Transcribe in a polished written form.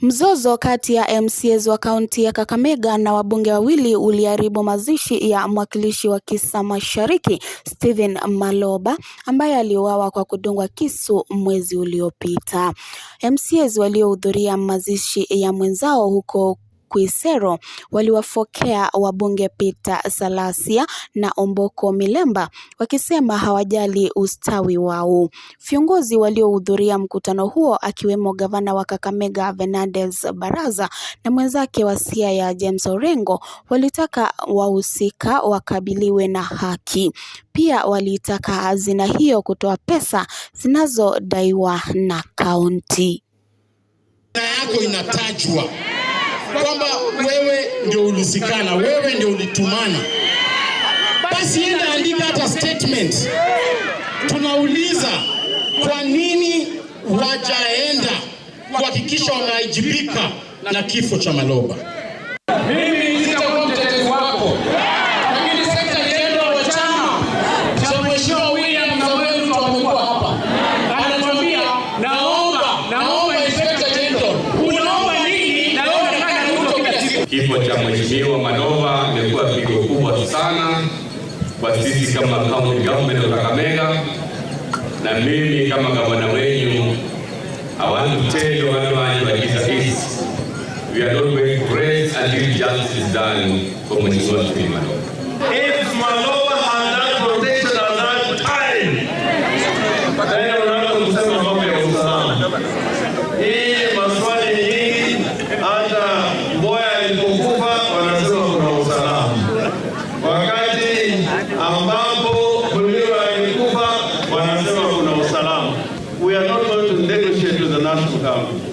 Mzozo kati ya MCAs wa kaunti ya Kakamega na wabunge wawili uliharibu mazishi ya mwakilishi wa Kisa Mashariki Stephen Maloba ambaye aliuawa kwa kudungwa kisu mwezi uliopita. MCAs waliohudhuria mazishi ya mwenzao huko Kuisero waliwafokea wabunge Peter Salasya na Omboko Milemba wakisema hawajali ustawi wao. Viongozi waliohudhuria mkutano huo akiwemo gavana wa Kakamega Fernandes Barasa na mwenzake wa Siaya James Orengo walitaka wahusika wakabiliwe na haki. Pia waliitaka hazina hiyo kutoa pesa zinazodaiwa na kaunti. Yako inatajwa kwamba wewe ndio ulisikana, wewe ndio ulitumana, basi enda andika hata statement. Tunauliza kwa nini wajaenda kuhakikisha wamewajibika na kifo cha Maloba. Mimi sitakuwa mtetezi wako, lakini Secretary General wa chama cha Mheshimiwa William Samoei Ruto amekuwa hapa anatuambia, naomba naomba Inspector General, unaomba nini? Na wewe unakaa na Ruto kila siku. Kifo cha Mheshimiwa Maloba imekuwa pigo kubwa sana kwa sisi kama county government of Kakamega, na mimi kama gavana wenyu, I want to tell you watu wa Kisa East, we are not going to rest until justice is done for Mheshimiwa Stephen Maloba.